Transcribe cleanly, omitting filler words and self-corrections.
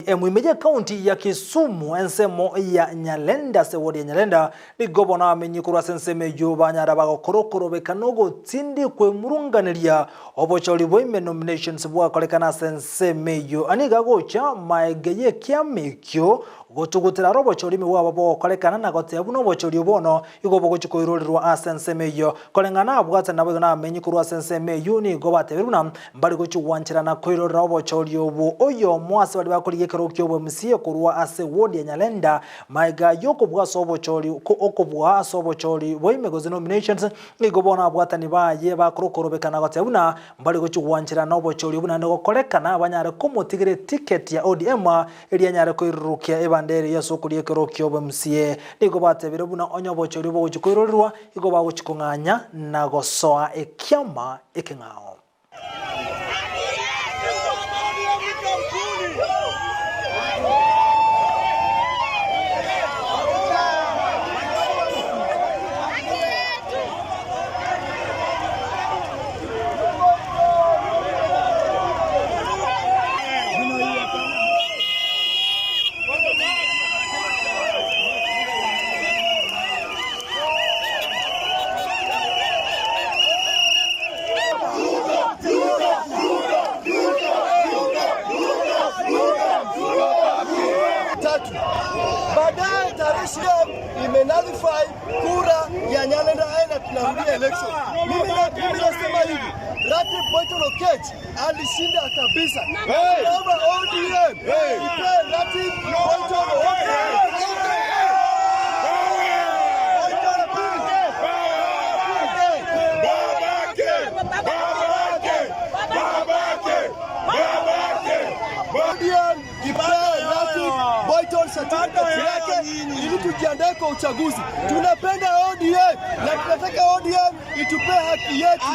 ODM ime y'ekaunti ya Kisumu ensemo ya Nyalenda ase ewodi ya Nyalenda nigo bono abamenyi korwa ase ensemo eyio banyara bagokora okorobeka na ogotindi kwemurunganeria obochori bwa ime nominations bwakorekana ase ensemo eyio. Nigo agocha maega y'ekiama ekio gotugutera are obochori ime bwabo bogokorekana na goteba buna obochori obo bono igo bogochia koirorerwa ase ensemo eyio. Koreng'ana abwate naboigo nabamenyi korwa ase ensemo eyio nigo batebire buna mbari gochia gwancherana koirorera obochori obwo. Oyomo ase baria bakorigia ekerogo ki'oboMCA korwa ase ward ya Nyalenda maega y'okobua ase obochori okobua ase obochori bwa ime gose nominations nigo bono abwatani baye bakora okorobekana goteba buna mbari gochia gwancherana obochori obwo naende gokorekana banyare komotigera eticket ya ODM erio anyare koirurukia ebandera eyio ase okoria ekerogo ki'oboMCA. Nigo batebire buna onye obochori bogochia koirorerwa, igo bagochia kong'anya na gosoa ekiama ekeng'ao. Tatu. Baadaye tarehe ishirini imenullify kura ya Nyalenda na tunarudia election. Mimi na mimi nasema hivi, Ratib Boyton Okech alishinda kabisa. Naomba ODM ipe Ratib Boyton Okech. ODM ipe Ratib Boyton certificate yake ili tujiandae kwa uchaguzi. Tunapenda ODM na tunataka ODM itupe haki yetu.